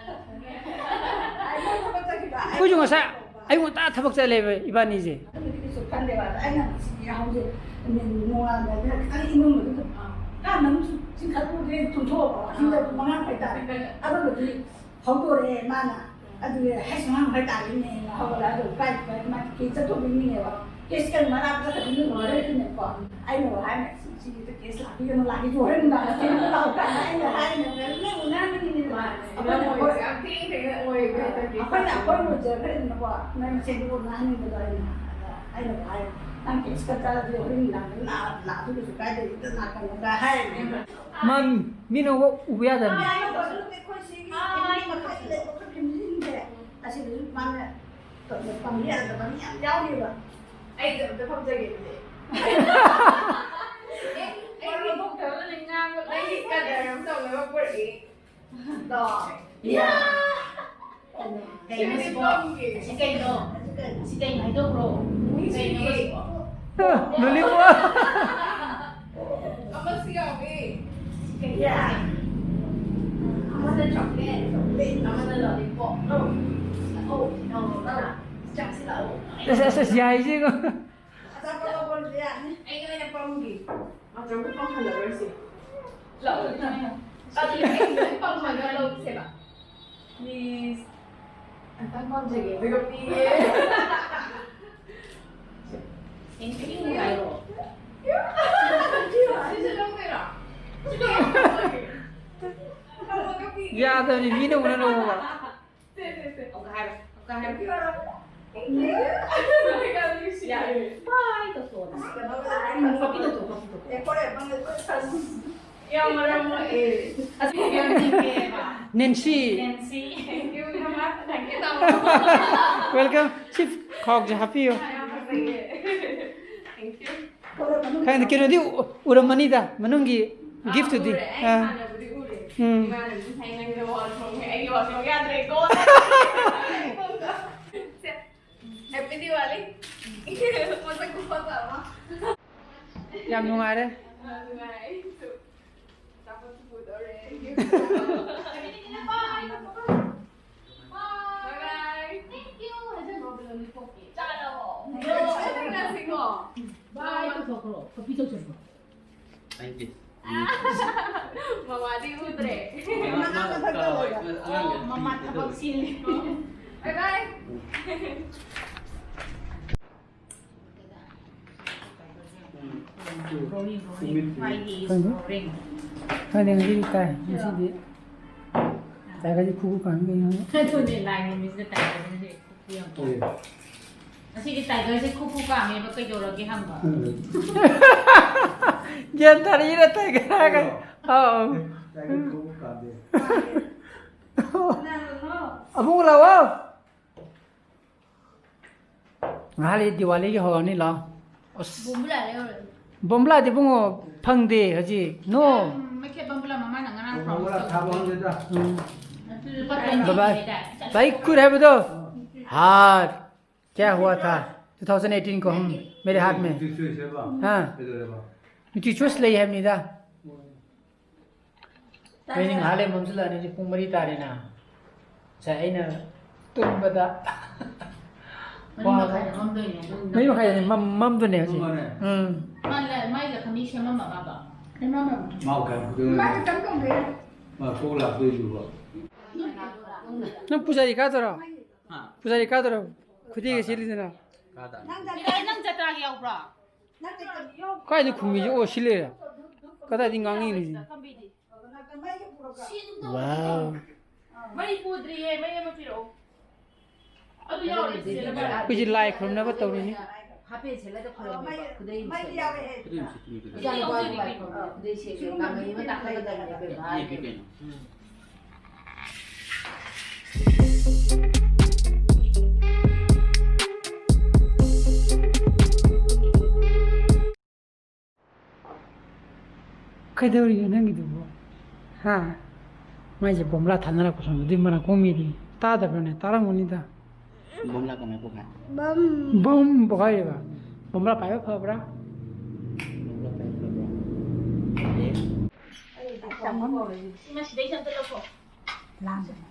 ꯑꯩ ꯃꯣꯏ ꯊꯕꯛ ꯆꯠꯈꯤꯕ꯫ ꯑꯩꯈꯣꯏꯁꯨ ꯉꯁꯥꯏ ꯑꯌꯨꯛ ꯉꯟꯇꯥ ꯊꯕꯛ ꯆꯠꯂꯦꯕ ꯏꯕꯥꯅꯤꯁꯦ꯫ ꯑꯗꯨꯕꯨꯗꯤ ꯀꯩꯁꯨ ꯈꯟꯗꯦꯕ꯫ ꯑꯗ ꯑꯩꯅ ꯉꯁꯤ ꯌꯥꯍꯧꯁꯦ ꯅꯨꯃꯤꯠ ꯅꯣꯡꯉꯥꯟꯕꯗ ꯈꯤꯇꯪ ꯏꯪꯉꯝꯕꯗꯨꯗ ꯀꯥꯟꯅ ꯑꯃꯨꯛ ꯆꯤꯡꯈꯠꯂꯨꯗ꯭ꯔꯦ, ꯇꯨꯝꯊꯣꯛꯑꯕ ꯋꯥꯀꯤꯡꯗ ꯄꯨꯡ ꯃꯉꯥ ꯃꯈꯥꯏ ꯇꯥꯔꯦ꯫ ꯑꯗꯨꯕꯨꯗꯤ ꯍꯧꯗꯣꯔꯛꯑꯦ ꯃꯥꯅ꯫ ꯑꯗꯨꯒꯤ ꯍꯩꯁ ꯑꯉꯥꯡ ꯍꯥꯏꯇꯥꯔꯦꯅꯦ, ꯍꯧꯒꯠꯂꯛꯑꯒ ꯀꯥꯏ ꯀꯥꯏ ꯃꯥ ꯀꯦꯛ ꯆꯠꯊꯣꯛꯅꯤꯡꯉꯤꯅꯦꯕ꯫ ꯀꯦꯁ ꯀꯩꯅꯣ ꯃꯅꯥꯛꯇ ꯆꯠꯈ꯭ꯔꯗꯤ ꯅꯣꯏ ꯂꯣꯏꯔꯦ ꯑꯗꯨꯅꯦꯀꯣ꯫ ꯑꯩꯅ ꯍꯥꯏꯅ ꯁꯤ ꯁꯤꯒꯤꯗ ꯀꯦꯁ ꯂꯥꯛꯄꯤꯒꯅꯨ, ꯂꯥꯛꯈꯤꯁꯨ ꯍꯣꯔꯦꯟ ꯅꯨꯡꯗꯥꯡ ꯊꯦꯡꯅ ꯂꯥꯛꯑꯣ ꯀꯥꯏꯅ ꯑꯩꯅ ꯍꯥꯏꯅ ꯅꯪ ꯉꯥꯡꯕꯅꯤꯅꯦ꯫ ꯃꯥꯅꯦ꯫ ꯑꯩꯈꯣꯏꯅ ꯏꯅꯝꯃ ꯍꯣꯏ ꯍꯣꯏꯁꯦ ꯌꯥꯝ ꯊꯦꯡ ꯊꯦꯡꯅ ꯑꯣꯏꯌꯦꯕ ꯍꯟꯗꯛꯀꯤ ꯑꯩꯈꯣꯏꯅ ꯑꯩꯈꯣꯏ ꯑꯣꯏꯖꯈ꯭ꯔꯦꯗꯅꯀꯣ꯫ ꯅꯣꯏ ꯃꯁꯦꯟꯗꯤ ꯑꯣꯏꯅ ꯍꯥꯏꯅꯤꯡꯕꯗꯣ ꯑꯩꯅ ꯑꯗ ꯑꯩꯅ ꯍꯥꯏ ꯅꯪ ꯀꯦꯁ ꯈꯔ ꯆꯠꯂꯗꯤ ꯍꯣꯔꯦꯟ ꯅꯨꯡꯗꯥꯡ ꯂꯥꯛꯑꯁꯨ ꯀꯩꯁꯨ ꯀꯥꯏꯗꯦ ꯍꯦꯛꯇ ꯂꯥꯛꯀꯅꯨꯒ ꯍꯥꯏꯔꯤꯅꯦꯕ꯫ ꯃꯥ ꯃꯤꯅ ꯎꯕ ꯌꯥꯗꯕꯅꯤ꯫ ꯑꯩꯈꯣꯏ ꯁꯤꯒꯤ ꯐꯦꯃꯤꯂꯤ ꯃꯈꯥꯒꯤ ꯂꯩꯕ ꯑꯩꯈꯣꯏ ꯐꯦꯃꯤꯂꯤꯁꯤꯡꯁꯦ ꯑꯁꯤꯗꯁꯨ ꯃꯥꯅ ꯄꯪꯕ ꯌꯥꯗꯕ ꯃꯤ ꯌꯥꯝ ꯌꯥꯎꯔꯤꯕ꯫ ꯑꯩꯁꯦ ꯑꯝꯇ ꯐꯝꯖꯒꯦ ꯑꯗꯨꯗꯤ꯫ ꯑꯦ, ꯑꯩ ꯃꯔꯣꯟ ꯊꯣꯛꯇꯕꯅ ꯉꯥꯡꯕ ꯅꯪꯒꯤ ꯀꯗꯔ ꯑꯃ ꯇꯧꯅꯕ ꯄꯨꯔꯛꯏ꯫ ꯗꯣ꯫ ꯌꯥ! ꯀꯩꯅꯣ ꯁꯤꯕꯣ? ꯁꯤ ꯀꯩꯅꯣ? ꯁꯤ ꯀꯩꯅꯣ ꯍꯥꯏꯗꯣꯛꯈ꯭ꯔꯣ? ꯀꯩꯅꯣ ꯁꯤꯕꯣ? ꯑ, ꯂꯣꯂꯤꯄꯣꯞ! ꯑꯃꯁꯨ ꯌꯥꯎꯋꯦ꯫ ꯁꯤ ꯀꯩꯅꯣ? ꯌꯥ! ꯑꯃꯅ ꯆꯣꯀ꯭ꯂꯦꯠ, ꯑꯃꯅ ꯂꯣꯂꯤꯄꯣꯞ꯫ ꯑꯧ, ꯏꯅꯥꯎ ꯆꯥꯁꯤꯜꯂꯛꯑꯣ꯫ ꯑꯁ, ꯑꯁ, ꯑꯁ, ꯌꯥꯏꯁꯦ꯫ ꯑꯆꯥꯄꯣꯠ ꯂꯧꯕ ꯌꯥꯅꯤ꯫ ꯑꯩ ꯅꯣꯏꯅ ꯄꯝꯒꯦ꯫ ꯃꯥꯆꯧꯕꯤ ꯄꯝꯍꯜꯂꯔꯣꯏꯁꯦ꯫ ꯂꯥꯛꯑꯣ, ꯅꯪ꯫ ꯑꯗꯨꯗꯤ ꯑꯩ ꯅꯣꯏ ꯄꯝꯃꯒ ꯂꯧꯁꯦꯕ꯫ Please꯫ ꯌꯥꯝ ꯄꯥꯝꯖꯒꯦ꯫ ꯑꯗꯨꯒ ꯄꯤꯒꯦ꯫ Thank you ꯍꯥꯏꯔꯣ꯫ ꯁꯤꯁꯨ ꯂꯧꯗꯣꯏꯔꯣ? ꯌꯥꯗꯕꯅꯤ, ꯃꯤꯅ ꯎꯅ ꯂꯧꯕ꯫ ꯁꯦ, ꯁꯦ, ꯁꯦ꯫ ꯑꯃꯨꯛꯀ ꯍꯥꯏꯔꯣ, ꯑꯃꯨꯛꯀ ꯍꯥꯏꯔꯣ꯫ Thank you ꯍꯥꯏꯔꯣ꯫ Thank you꯫ ꯌꯥꯝ ꯅꯨꯡꯁꯤꯌꯦ꯫ ꯌꯥꯔꯦ꯫ Bye ꯇꯧꯊꯣꯛꯑꯣ ꯅꯪ꯫ ꯎꯝ, copy ꯇꯧꯊꯣꯛꯑꯣ, copy ꯇꯧꯊꯣꯛꯑꯣ꯫ ꯌꯥꯝ ꯃꯔꯝ ꯃꯣꯛꯑꯦ꯫ ꯑꯁ, ꯌꯥꯝ ꯅꯤꯡꯉꯦꯕ꯫ ꯅꯦꯟꯁꯤ꯫ ꯅꯦꯟꯁꯤ꯫ Thank you, ꯏꯅꯝꯃ꯫ Thank you, ꯇꯥꯃꯣ꯫ Welcome꯫ ꯁꯤ ꯈꯥꯎꯁꯦ ꯍꯥꯞꯄꯤꯌꯨ꯫ ꯌꯥꯝ ꯐꯖꯩꯌꯦ꯫ Thank you꯫ ꯈꯪꯗꯦ, ꯀꯩꯅꯣꯗꯤ ꯎ-, ꯎꯔꯝꯃꯅꯤꯗ, ꯃꯅꯨꯡꯒꯤ ꯑꯥ, gift ꯇꯨꯗꯤ꯫ ꯎꯔꯦ꯫ ꯑꯩ ꯑꯥ꯫ ꯍꯥꯟꯅꯕꯨꯗꯤ ꯎꯔꯦ꯫ ꯎꯝ꯫ ꯏꯃꯥꯟꯅꯕꯤ ꯉꯁꯥꯏ ꯅꯪꯒꯤ wardrobe ꯍꯣꯡꯉꯦ, ꯑꯩꯒꯤ wardrobe ꯌꯥꯗ꯭ꯔꯦꯀꯣ꯫ ꯁꯦ, Happy Diwali꯫ ꯃꯁꯛ ꯈꯨꯐꯖ ꯑꯃ꯫ ꯌꯥꯝ ꯅꯨꯡꯉꯥꯏꯔꯦ꯫ ꯑꯥ, ꯅꯨꯡꯉꯥꯏꯔꯦ ꯑꯩꯁꯨ꯫ ꯑꯆꯥꯄꯣꯠꯁꯨ ꯄꯨꯗꯧꯔꯦ꯫ Bye꯫ Bye bye꯫ Thank you ꯍꯥꯏꯖꯜꯂꯣ, ꯑꯗꯨꯒ ꯂꯣꯏꯊꯣꯛꯀꯦ꯫ ꯆꯥꯔꯕꯣ? ꯆꯠꯃꯤꯟꯅꯁꯤꯀꯣ꯫ Bye ꯇꯧꯊꯣꯛꯈ꯭ꯔꯣ꯫ Copy ꯇꯧꯁꯟꯈ꯭ꯔꯣ꯫ Thank you꯫ ꯃꯃꯥꯗꯤ ꯎꯗ꯭ꯔꯦ꯫ ꯃꯃꯥ ꯃꯊꯛꯇ ꯂꯩꯔꯦ꯫ ꯑꯉꯥꯡ ꯑꯣ, ꯃꯃꯥ ꯊꯕꯛ ꯆꯤꯜꯂꯤ꯫ Bye bye꯫ Growing, growing. Friday is ꯈꯪꯗꯦ꯫ Growing꯫ ꯈꯪꯗꯦ, ꯉꯁꯤꯗꯤ ꯇꯥꯏ꯫ ꯉꯁꯤꯗꯤ ꯇꯥꯏꯒꯔꯁꯦ ꯈꯨ ꯈꯨ ꯀꯥꯝꯃꯤ ꯀꯩꯅꯣ꯫ ꯑꯗꯨꯅꯦ, ꯂꯥꯏ ꯅꯨꯃꯤꯠꯁꯤꯗ ꯇꯥꯏꯒꯔꯁꯦ ꯈꯨ ꯈꯨ ꯌꯥꯝ ꯀꯥꯝꯃꯤ꯫ ꯀꯔꯤ? ꯉꯁꯤꯗꯤ ꯇꯥꯏꯒꯔꯁꯦ ꯈꯨ ꯈꯨ ꯀꯥꯝꯃꯦꯕ, ꯀꯩꯗꯧꯔꯒꯦ ꯍꯪꯕ꯫ ꯎꯝ꯫ ꯒ꯭ꯌꯥꯟ ꯇꯥꯔꯛꯏꯔ ꯇꯥꯏꯒꯔ ꯍꯥꯏꯔꯒ? ꯑꯧ꯫ ꯇꯥꯏꯒꯔ ꯈꯨ ꯈꯨ ꯀꯥꯝꯃꯦ꯫ ꯑꯕꯨꯡ ꯂꯥꯛꯑꯣ꯫ ꯉꯍꯥꯟ ꯂꯩ ꯗꯤꯋꯥꯂꯤꯒꯤ ꯍꯧꯔꯅꯤ, ꯂꯥꯛꯑꯣ꯫ ꯑꯁ꯫ ꯕꯣꯝꯕꯨꯂꯥ ꯂꯩꯍꯧꯔꯦ꯫ ꯕꯣꯝꯕꯨꯂꯥꯗꯤ ꯏꯕꯨꯡꯉꯣ ꯐꯪꯗꯦ ꯍꯧꯖꯤꯛ꯫ No꯫ ꯎꯝ, ꯃꯩꯈꯦꯠ ꯕꯣꯝꯕꯨꯂꯥ ꯃꯃꯥꯏꯅ ꯉꯔꯥꯡ ꯕꯣꯝꯕꯨꯂꯥ promise ꯊꯥꯕ ꯇꯧꯕꯗꯣ꯫ ꯍꯧꯔꯦꯗ꯫ ꯎꯝ꯫ ꯑꯗꯨ ꯂꯨꯄꯥ twenty bye bye꯫ ꯂꯩꯗꯥꯏ? ꯑꯁ, bye ꯀꯨꯠ ꯍꯥꯏꯕꯗꯣ꯫ ꯍꯥꯔ꯫ क्या हुआ था? Two thousand eighteen को हम, मेरे हाथ में। ꯅꯨꯡꯇꯤ ꯆꯨꯏꯁꯦꯕ? ꯍꯥ? ꯀꯩꯗꯧꯔꯦꯕ? ꯅꯨꯡꯇꯤ ꯆꯨꯏꯁ ꯂꯩ ꯍꯥꯏꯕꯅꯤꯗ꯫ ꯅꯣꯏꯗꯤ ꯉꯥꯏꯍꯥꯛ ꯂꯩ ꯃꯝꯁꯤꯜꯂꯛꯑꯅꯤ, ꯍꯧꯖꯤꯛ ꯄꯨꯡ ꯃꯔꯤ ꯇꯥꯔꯦꯅ꯫ ꯉꯁꯥꯏ ꯑꯩꯅ ꯇꯨꯝꯕꯗ ꯃꯔꯤ ꯃꯈꯥꯏꯗ ꯃꯝꯗꯣꯏꯅꯦ, ꯑꯗꯨꯝ꯫ ꯃꯔꯤ ꯃꯈꯥꯏꯗꯅꯦ, ꯃꯝ-, ꯃꯝꯗꯣꯏꯅꯦ ꯍꯧꯖꯤꯛ꯫ ꯃꯥꯅꯦ꯫ ꯎꯝ꯫ ꯃꯥ ꯂ-, ꯃꯥꯏ ꯂꯈꯃꯤ ꯁꯦꯝꯃꯝꯃꯕꯕ? ꯁꯦꯝꯃꯝꯃꯕꯅꯦ꯫ ꯃꯥ ꯀꯌꯥꯝ ꯐꯨꯗꯣꯏꯅꯣ? ꯃꯥ ꯈꯤꯇꯪ ꯇꯧꯗꯣꯏꯅꯦ꯫ ꯃꯥ ꯊꯣꯛ ꯂꯥꯛꯇꯣꯏꯗꯨꯕꯣ? ꯅꯪ ꯄꯨꯖꯥꯔꯤ ꯀꯥꯗꯣꯏꯔꯣ? ꯄꯨꯖꯥꯔꯤ ꯀꯥꯗꯧꯔꯕ? ꯈꯨꯗꯩꯒ ꯁꯦꯠꯂꯤꯗꯅ꯫ ꯀꯥꯗ꯫ ꯑꯦ, ꯅꯪ ꯖꯇ꯭ꯔꯥꯒꯤ ꯌꯥꯎꯕ꯭ꯔꯥ? ꯀꯥꯏꯗ ꯈꯨꯝꯃꯤꯁꯦ? ꯑꯣ, ꯁꯤ ꯂꯩꯔꯦ꯫ ꯀꯗꯥꯏꯗꯒꯤ ꯉꯥꯡꯉꯤꯅꯣ? ꯀꯝꯕꯤꯗꯤ? ꯁꯤ ꯑꯗꯨꯝ ꯇꯧꯔꯣ, ꯑꯗꯨꯝ ꯇꯧꯔꯣ꯫ ꯋꯥꯎ꯫ ꯃꯩ ꯄꯨꯗ꯭ꯔꯤꯌꯦ, ꯃꯩ ꯑꯃ ꯄꯤꯔꯛꯑꯣ꯫ ꯑꯗꯨ ꯌꯥꯎꯔꯗꯤ ꯆꯦꯆꯦꯅ ꯄꯥꯏꯔꯣ꯫ ꯑꯩꯈꯣꯏꯁꯦ ꯂꯥꯏ ꯈꯨꯔꯨꯝꯅꯕ ꯇꯧꯔꯤꯅꯤ꯫ ꯍꯥꯄꯦꯟ ꯁꯦꯠꯂꯒ ꯈꯨꯔꯨꯝꯃꯤꯕ, ꯈꯨꯗꯩ ꯑꯃ ꯁꯦꯠꯂꯒ꯫ ꯈꯨꯗꯩ ꯑꯃ ꯁꯦꯠꯂꯤ, ꯈꯨꯗꯩ꯫ ꯏꯆꯥ ꯅꯨꯄꯥꯁꯨ ꯂꯥꯏ ꯈꯨꯔꯨꯝꯃꯤ, ꯈꯨꯗꯩ ꯁꯦꯠꯂꯦ, ꯀꯥꯡꯒꯩ ꯑꯃ ꯇꯥꯈꯠꯂꯒꯅꯤ ꯕꯦꯕꯥꯔ꯫ ꯌꯦꯛꯀꯦ ꯀꯩꯅꯣ꯫ ꯀꯩꯗꯧꯔꯤꯅꯣ ꯅꯪꯒꯤꯗꯨꯕꯨ? ꯍꯥ? ꯃꯥꯏꯁꯦ ꯕꯣꯝꯕ꯭ꯂꯥ ꯊꯥꯅꯔꯛꯄ ꯁꯣꯝꯗ, ꯑꯗꯨꯏ ꯃꯔꯝ ꯀꯣꯡ ꯃꯤꯗꯤ ꯇꯥꯗꯕ꯭ꯔꯣꯅꯦ? ꯇꯥꯔꯝꯒꯅꯤꯗ꯫ ꯕꯣꯝꯕ꯭ꯂꯥ ꯀꯃꯥꯏ ꯄꯣꯛꯈꯥꯏ? ꯕꯝ꯫ ꯕꯝ ꯄꯣꯛꯈꯥꯏꯔꯤꯕ? ꯕꯣꯝꯕ꯭ꯂꯥ ꯄꯥꯏꯕ ꯐꯕ꯭ꯔꯥ? ꯕꯣꯝꯕ꯭ꯂꯥ ꯄꯥꯏꯕ ꯐꯕ꯭ꯔꯥ? ꯐꯠꯇꯦ꯫ ꯏꯃꯥ, ꯁꯤꯗꯩꯁꯦ ꯑꯝꯇ ꯂꯧꯊꯣꯛ꯫ ꯂꯥꯡꯒꯅꯨ꯫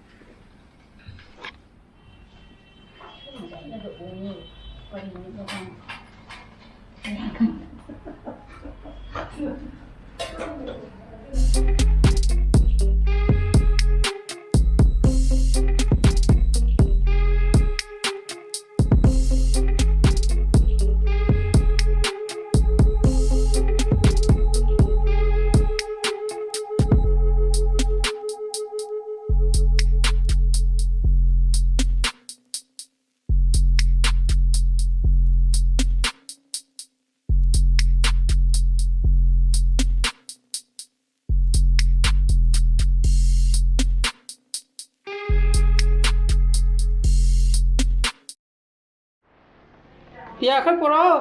ꯄꯤꯌꯥ, ꯈꯔ ꯄꯨꯔꯛꯑꯣ꯫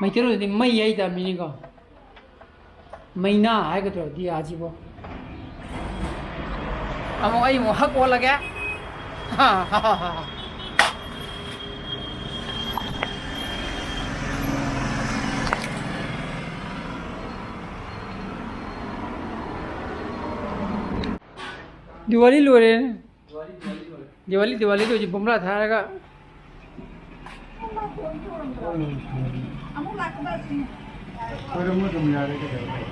ꯃꯩꯇꯩꯂꯣꯟꯗꯗꯤ ꯃꯩ ꯍꯥꯏꯇꯥꯕꯅꯤꯅꯦꯀꯣ꯫ ꯃꯩꯅꯥ ꯍꯥꯏꯒꯗ꯭ꯔꯣ ꯗꯤꯌꯥꯁꯤꯕꯣ? ꯑꯃꯨꯛ ꯑꯩ ꯑꯃꯨꯛ ꯍꯛ ꯑꯣꯜꯂꯒꯦ꯫ ꯗꯤꯋꯥꯂꯤ ꯂꯣꯏꯔꯦꯅꯦ꯫ ꯗꯤꯋꯥꯂꯤ, ꯗꯤꯋꯥꯂꯤ ꯇꯧꯁꯤ ꯕꯣꯝꯕ꯭ꯂꯥ ꯊꯥꯔꯒ꯫ ꯈꯣꯏꯔꯝꯃꯣ ꯑꯗꯨꯝ ꯌꯥꯔꯦ ꯀꯩꯗꯧꯔꯒꯦ?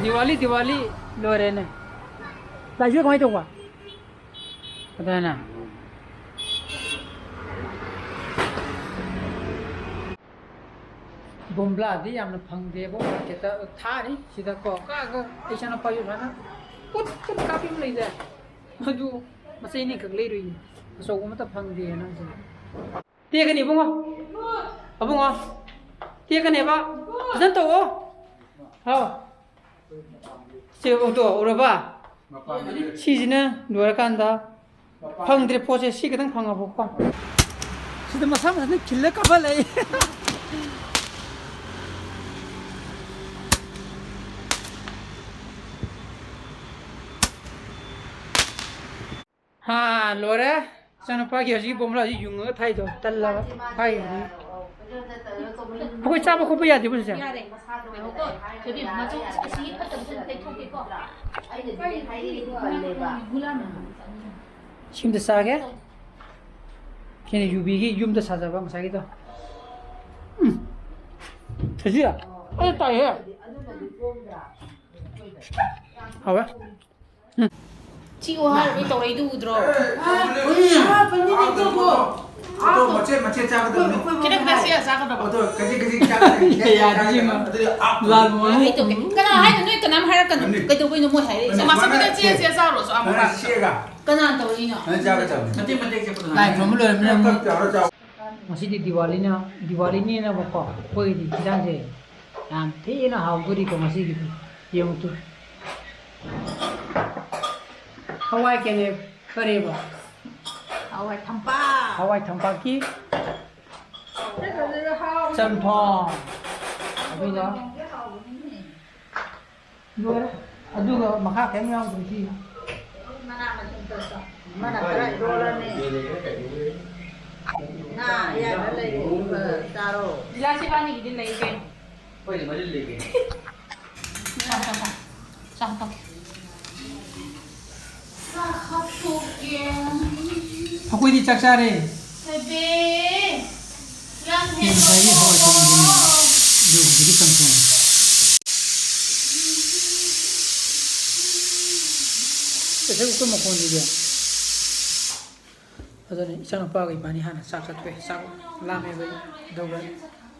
ꯗꯤꯋꯥꯂꯤ, ꯗꯤꯋꯥꯂꯤ ꯂꯣꯏꯔꯦꯅꯦ꯫ ꯂꯥꯏꯁꯨ ꯀꯃꯥꯏꯅ ꯇꯧꯕ? ꯑꯗꯨꯅ ꯕꯣꯝꯕ꯭ꯂꯥꯗꯤ ꯌꯥꯝꯅ ꯐꯪꯗꯦꯕ ꯃꯥꯔꯀꯦꯠꯇ꯫ ꯊꯥꯔꯤ ꯁꯤꯗꯀꯣ꯫ ꯀꯛꯑꯒ ꯑꯩ ꯏꯆꯥꯅꯨꯄꯥꯁꯨ ꯁꯨꯃꯥꯏꯅ ꯀꯨꯠ ꯀꯨꯠ ꯀꯥꯞꯄꯤ ꯑꯃ ꯂꯩꯗꯥꯏ? ꯃꯗꯨ ꯃꯆꯩ ꯑꯅꯤꯈꯛ ꯂꯩꯔꯨꯏꯅꯦ꯫ ꯑꯆꯧꯕ ꯑꯃꯠꯇ ꯐꯪꯗꯦꯅ ꯁꯤꯗ꯫ ꯇꯦꯛꯀꯅꯤ ꯏꯕꯨꯡꯉꯣ꯫ ꯑꯕꯨꯡꯉꯣ꯫ ꯇꯦꯛꯀꯅꯦꯕ꯫ ꯐꯖꯅ ꯇꯧꯋꯣ꯫ ꯍꯥꯎ꯫ ꯁꯦ, ꯑꯣꯇꯣ ꯎꯔꯕ? ꯁꯤꯁꯤꯅ ꯂꯣꯏꯔꯀꯥꯟꯗ ꯐꯪꯗ꯭ꯔꯦ ꯄꯣꯠꯁꯦ, ꯁꯤ ꯈꯤꯇꯪ ꯐꯪꯉꯕꯀꯣ꯫ ꯁꯤꯗ ꯃꯁꯥ ꯃꯊꯟꯇ ꯈꯤꯜꯂ ꯀꯥꯞꯍꯜꯂꯛꯏ꯫ ꯍꯥ, ꯂꯣꯏꯔꯦ꯫ ꯏꯆꯥꯅꯨꯄꯥꯒꯤ ꯍꯧꯖꯤꯛꯀꯤ ꯕꯣꯝꯕ꯭ꯂꯥꯁꯤ ꯌꯨꯡꯉꯒ ꯊꯥꯏꯗꯣ ꯇꯜꯂꯕ ꯍꯥꯏꯈꯤꯕꯅꯤ꯫ ꯑꯩꯈꯣꯏ ꯆꯥꯕ ꯈꯣꯠꯄ ꯌꯥꯗꯦꯕ ꯁꯤꯁꯦ? ꯌꯥꯔꯦ꯫ ꯉꯥꯏꯈꯣꯀꯣ꯫ ꯊꯣꯏꯕꯤ, ꯃꯆꯨ ꯑꯁꯤꯒꯤ ꯐꯠꯇꯕꯁꯤꯅ ꯇꯩꯊꯣꯛꯀꯦꯀꯣ꯫ ꯁꯤ ꯑꯝꯇ ꯆꯥꯒꯦ꯫ ꯁꯤꯅ ꯌꯨꯕꯤꯒꯤ ꯌꯨꯝꯗ ꯁꯥꯖꯕ ꯉꯁꯥꯏꯒꯤꯗꯣ꯫ ꯎꯝ꯫ ꯊꯣꯏꯕꯤ, ꯑꯩ ꯇꯥꯏꯍꯦ꯫ ꯍꯥꯎꯋꯦ꯫ ꯎꯝ꯫ ꯊꯤꯑꯣ ꯍꯥꯏꯔꯕꯩ ꯇꯧꯔꯛꯏꯗꯨ ꯎꯗ꯭ꯔꯣ? ꯃꯆꯦꯠ ꯃꯆꯦꯠ ꯆꯥꯒꯗꯕꯅꯤ꯫ ꯈꯤꯇꯪ ꯈꯤꯇꯪ ꯁꯤꯌꯥ ꯆꯥꯒꯗꯕ꯫ ꯑꯗꯣ ꯈꯖꯤꯛ ꯈꯖꯤꯛ ꯆꯥꯒꯗꯕꯅꯤ꯫ ꯌꯥꯗꯦ, ꯏꯕꯦꯝꯃ꯫ ꯂꯥꯜ ꯃꯣꯍꯟ꯫ ꯑꯩ ꯇꯧꯒꯦ꯫ ꯀꯅꯥ ꯍꯥꯏꯅꯣ? ꯅꯣꯏ ꯀꯅꯥꯝ ꯍꯥꯏꯔꯛꯀꯅꯨ꯫ ꯀꯩꯗꯧꯕꯩꯅꯣ ꯃꯣꯏ ꯍꯥꯏꯔꯛꯏꯁꯦ? ꯃꯆꯦꯠ ꯃꯆꯦꯠ ꯆꯦ, ꯆꯦ ꯆꯥꯔꯣ, ꯆꯥ ꯑꯃ ꯆꯦꯒ꯫ ꯀꯅꯥꯅ ꯇꯧꯔꯛꯏꯅꯣ? ꯅꯪ ꯆꯥꯒꯗꯕꯅꯤ꯫ ꯃꯇꯦꯛ ꯃꯇꯦꯛ ꯆꯦ꯫ ꯂꯥꯏ ꯈꯨꯔꯨꯝꯕ ꯂꯣꯏꯔꯕꯅꯤꯅ ꯑꯃꯨꯛ꯫ ꯉꯁꯤꯗꯤ ꯗꯤꯋꯥꯂꯤꯅ, ꯗꯤꯋꯥꯂꯤꯅꯦꯅꯕꯀꯣ, ꯑꯩꯈꯣꯏꯒꯤꯗꯤ ꯏꯟꯖꯥꯡꯁꯦ ꯌꯥꯝ ꯊꯤꯅ ꯍꯥꯎꯗꯣꯔꯤꯀꯣ ꯉꯁꯤꯒꯤꯗꯤ꯫ ꯌꯦꯡꯉꯨ ꯇꯨ꯫ ꯍꯋꯥꯏ ꯀꯦꯅꯦ ꯀꯔꯤꯕ? ꯍꯋꯥꯏ ꯊꯝꯄꯥꯛ꯫ ꯍꯋꯥꯏ ꯊꯝꯄꯥꯛꯀꯤ ꯆꯝꯊꯣꯡ꯫ ꯑꯗꯨꯒ ꯂꯣꯏꯔꯦ꯫ ꯑꯗꯨꯒ ꯃꯈꯥ ꯀꯔꯤꯝ ꯌꯥꯎꯗ꯭ꯔꯦ ꯁꯤ꯫ ꯃꯅꯥ ꯃꯁꯤꯡ ꯇꯧꯔꯣ꯫ ꯑꯃꯅ ꯈꯔ ꯏꯔꯣꯜꯂꯅꯤ꯫ ꯉꯥ ꯑꯌꯥꯏꯕ ꯂꯩꯔꯤ, ꯑꯗꯨꯒ ꯆꯥꯔꯣ꯫ ꯒꯤꯂꯥꯁ ꯏꯕꯥꯅꯤꯒꯤꯗꯤ ꯂꯩ ꯀꯩꯅꯣ꯫ ꯑꯩꯈꯣꯏꯗꯤ ꯃꯔꯤꯜ ꯂꯩ ꯀꯩꯅꯣ꯫ ꯆꯥ, ꯆꯥ, ꯆꯥ꯫ ꯆꯥ ꯍꯥꯞꯄꯨꯒꯦ꯫ ꯑꯩꯈꯣꯏꯗꯤ ꯆꯥꯛ ꯆꯥꯔꯦ꯫ ꯍꯦꯕꯦ꯫ ꯌꯦꯟ ꯐ꯭ꯔꯥꯏꯒꯤ ꯍꯋꯥꯏ ꯊꯣꯡꯕꯗꯨꯅꯦ꯫ ꯑꯗꯨꯒ ꯍꯧꯖꯤꯛꯀꯤ ꯀꯥꯡꯁꯣꯏꯅꯤ꯫ Pressure cooker ꯃꯈꯣꯟꯁꯤꯗꯤ꯫ ꯑꯗꯨꯅ ꯏꯆꯥꯅꯨꯄꯥꯒ ꯏꯕꯥꯅꯤ ꯍꯥꯟꯅ ꯆꯥꯛ ꯆꯥꯊꯣꯛꯑꯦ꯫ ꯆꯥꯛ ꯂꯥꯝꯃꯦꯕ ꯑꯩ꯫ ꯑꯗꯨꯒ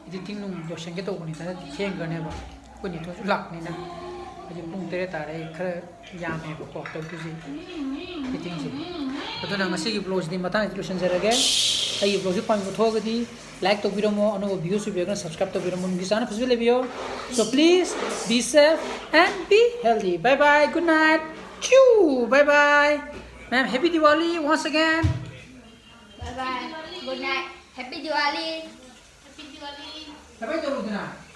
ꯏꯗꯤꯇꯤꯡ ꯅꯨꯡ ꯂꯣꯏꯁꯟꯒꯦ ꯇꯧꯕꯅꯤꯗ, ꯅꯠꯇ꯭ꯔꯗꯤ ꯊꯦꯡꯈ꯭ꯔꯅꯦꯕ꯫ ꯑꯩꯈꯣꯏ ꯅꯦꯊꯣꯏꯁꯨ ꯂꯥꯛꯄꯅꯤꯅ꯫ ꯍꯧꯖꯤꯛ ꯄꯨꯡ ꯇꯔꯦꯠ ꯇꯥꯔꯦ꯫ ꯑꯩ ꯈꯔ ꯌꯥꯝꯃꯦꯕꯀꯣ ꯇꯧꯗꯣꯏꯁꯦ, ꯏꯗꯤꯇꯤꯡꯁꯦ꯫ ꯑꯗꯨꯅ ꯉꯁꯤꯒꯤ ꯕ꯭ꯂꯣꯒꯁꯤꯗꯤ ꯃꯇꯥꯡꯁꯤꯗ ꯂꯣꯏꯁꯤꯟꯖꯔꯒꯦ꯫ ꯑꯩꯒꯤ ꯕ꯭ꯂꯣꯒꯁꯤ ꯄꯥꯝꯕꯤꯕ ꯊꯣꯛꯑꯒꯗꯤ ꯂꯥꯏꯛ ꯇꯧꯕꯤꯔꯝꯃꯣ, ꯑꯅꯧꯕ ꯚ꯭ꯌꯨꯁ ꯑꯣꯏꯕꯤꯔꯒꯅ ꯁꯕꯁꯀ꯭ꯔꯥꯏꯕ ꯇꯧꯕꯤꯔꯝꯃꯣ, ꯅꯨꯡꯒꯤ ꯆꯥꯅ ꯐꯖꯅ ꯂꯩꯕꯤꯌꯣ꯫ So please be safe and be healthy. Bye bye. Good night. Choo. Bye bye. Ma'am, happy Diwali once again. Bye bye. Good night. Happy Diwali. Happy Diwali.